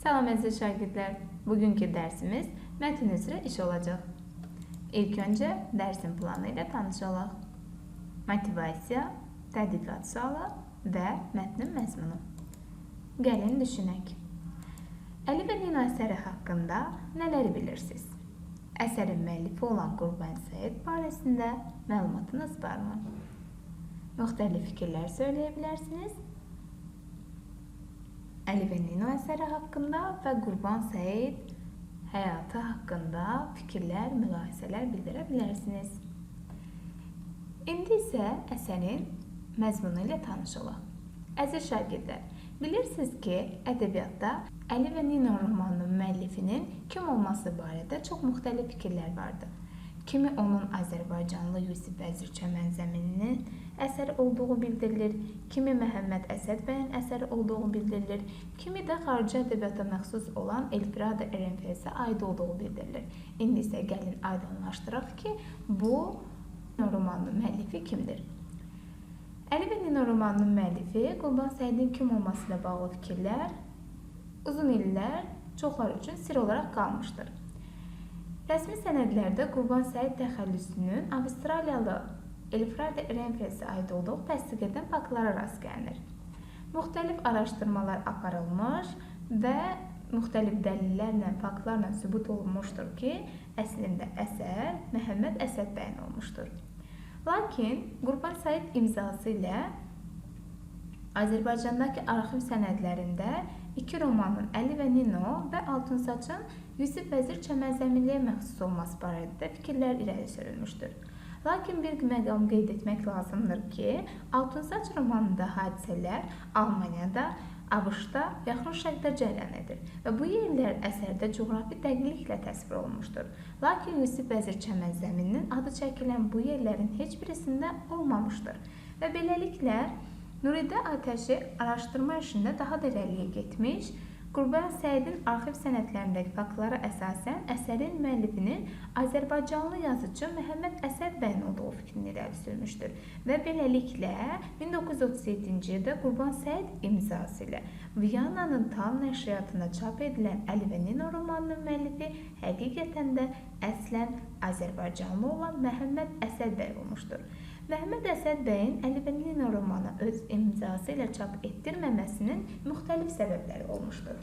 Salam əziz şagirdlər. Bugünkü dərsimiz mətn üzrə iş olacaq. İlk öncə dərsin planı ilə tanış olaq. Motivasiya, tədqiqat sualı və mətnin məzmunu. Gəlin düşünək. Əli və Nino əsəri haqqında nələri bilirsiniz? Əsərin müəllifi olan Qurban Səyid barəsində məlumatınız varmı? Müxtəlif fikirlər söyləyə bilərsiniz. Əli və Nino əsəri haqqında və Qurban Səyid həyatı haqqında fikirlər, mülahisələr bildirə bilərsiniz. İndi isə əsərin məzmunu ilə tanış olaq. Əziz şagirdlər, bilirsiniz ki, ədəbiyyatda Əli və Nino romanının müəllifinin kim olması barədə çox müxtəlif fikirlər vardır. Kimi onun Azərbaycanlı Yusif Vəzir Çəmənzəminlinin əsəri olduğu bildirilir, kimi Məhəmməd Əsəd bəyin əsəri olduğu bildirilir, kimi də xarici ədəbiyyata məxsus olan Elfrida Ehrenfelsə aid olduğu bildirilir. İndi isə gəlin aydınlaşdıraq ki, bu romanın müəllifi kimdir? Əli və Nino romanının müəllifi Qurban Səyidin kim olması ilə bağlı fikirlər uzun illər çoxlar üçün sir olaraq qalmışdır. Rəsmi sənədlərdə Qurban Səyid təxəllüsünün Avstraliyalı Elfrida Ehrenfelsə aid olduğu təsdiq edən faktlara rast gəlinir. Müxtəlif araşdırmalar aparılmış və müxtəlif dəlillərlə, faktlarla sübut olunmuşdur ki, əslində əsər Məhəmməd Əsəd bəyin olmuşdur. Lakin Qurban Səyid imzası ilə Azərbaycandakı arxiv sənədlərində iki romanın Əli və Nino və Altınsaçın Yusif Vəzir Çəmənzəminliyə məxsus olması barədə fikirlər irəli sürülmüşdür. Lakin bir məqam qeyd etmək lazımdır ki, Altınsaç romanında hadisələr Almaniyada, ABŞ-da, Yaxın Şərqdə cərəyan edir və bu yerlər əsərdə coğrafi dəqiqliklə təsvir olunmuşdur. Lakin Yusif Vəzir Çəmənzəminlinin adı çəkilən bu yerlərin heç birisində olmamışdır və beləliklə Nuridə Atəşi araşdırma işində daha da irəliyə getmiş, Qurban Səyidin arxiv sənədlərindəki faktlara əsasən əsərin müəllifinin Azərbaycanlı yazıcı Məhəmməd Əsəd bəyin olduğu fikrini irəli sürmüşdür və beləliklə 1937-ci ildə Qurban Səyid imzası ilə Viyananın Tal nəşriyyatında çap edilən Əli və Nino romanının müəllifi həqiqətən də əslən Azərbaycanlı olan Məhəmməd Əsəd bəy olmuşdur. Məhəmməd Əsəd bəyin Əli və Nino romanı öz imzası ilə çap etdirməməsinin müxtəlif səbəbləri olmuşdur.